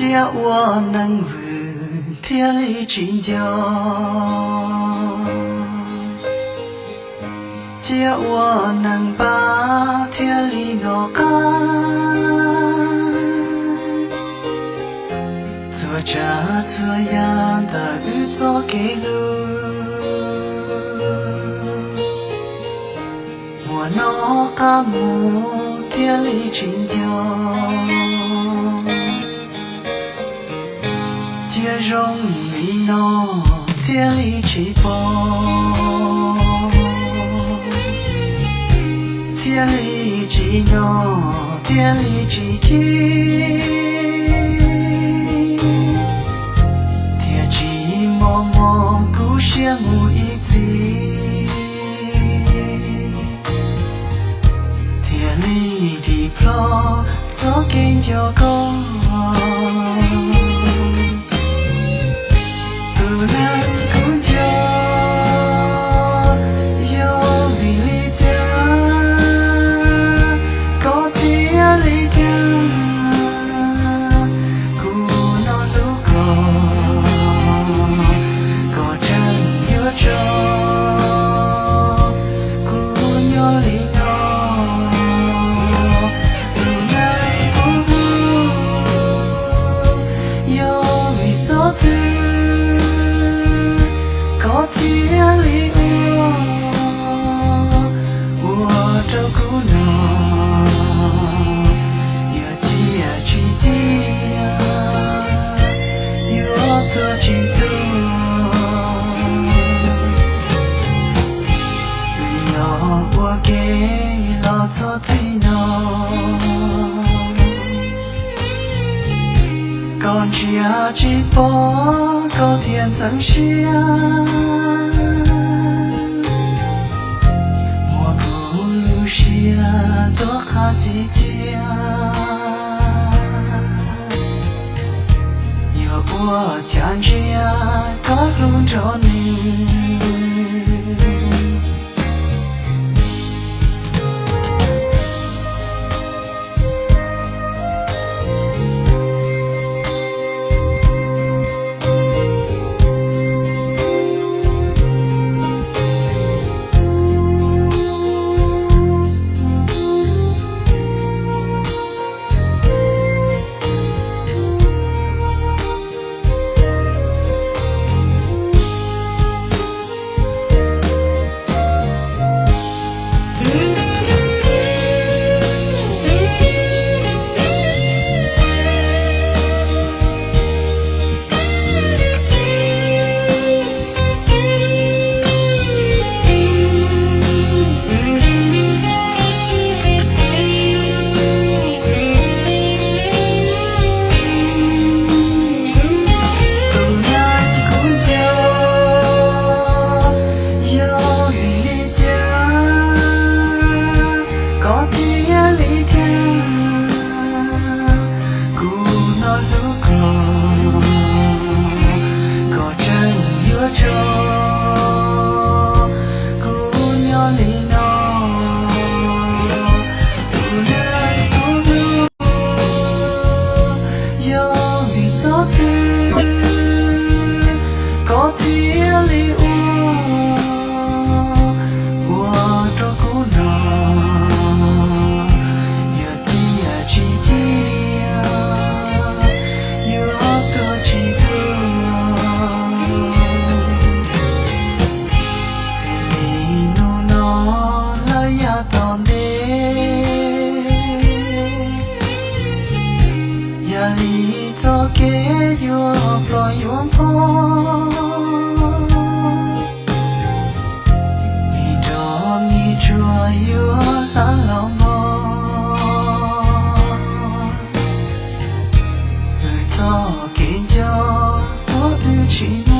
Cia ua neeg vwm thiaj li tsis nco, cia ua neeg npab thiaj li nov qab. Txhua tsav txhua yam ntawm wb txoj kev hlub, muaj nov qab mus thiaj li tsis nco, cia zoo li no thiaj li tsis pom, thiaj li tsis nov thiaj li tsis khib, thiaj tsis mos mos kub siab mus ib txhis, thiaj li dim plho txoj kev nco koj. Tus neeg kuv nco, yog vim li cas koj thiaj li dag kuv nov hlub koj, koj tseem yuav tso kuv nyob li no. Tus neeg kuv hlub, yog vim txoj twg koj thiaj li ua, ua rau kuv no yuav ciaj tsis ciaj, yuav tuag tsis tuag. Wb nyob ua ke los txog txij no, koj ntsia tsis pom koj thiaj ntxeev siab, muab kuv lub siab tuaj qhav txhij cia, yuav ua cas ntsia koj hlub nrog nws. Tus neeg kuv nco, yog vim li cas koj thiaj li dag kuv nov hlub koj, koj tseem yuav tso kuv nyob li no. Tus neeg kuv hlub, yog vim txoj twg koj thiaj li ua, ua rau kuv no yuav ciaj tsis ciaj, yuav tuag tsis tuag. Txij li hnub no lawm yav tom ntej, yam li txoj kev yuav ploj yuav npho, me nrog me tsuag yuav hla los mog. Wb txoj kev nco ua wb tsis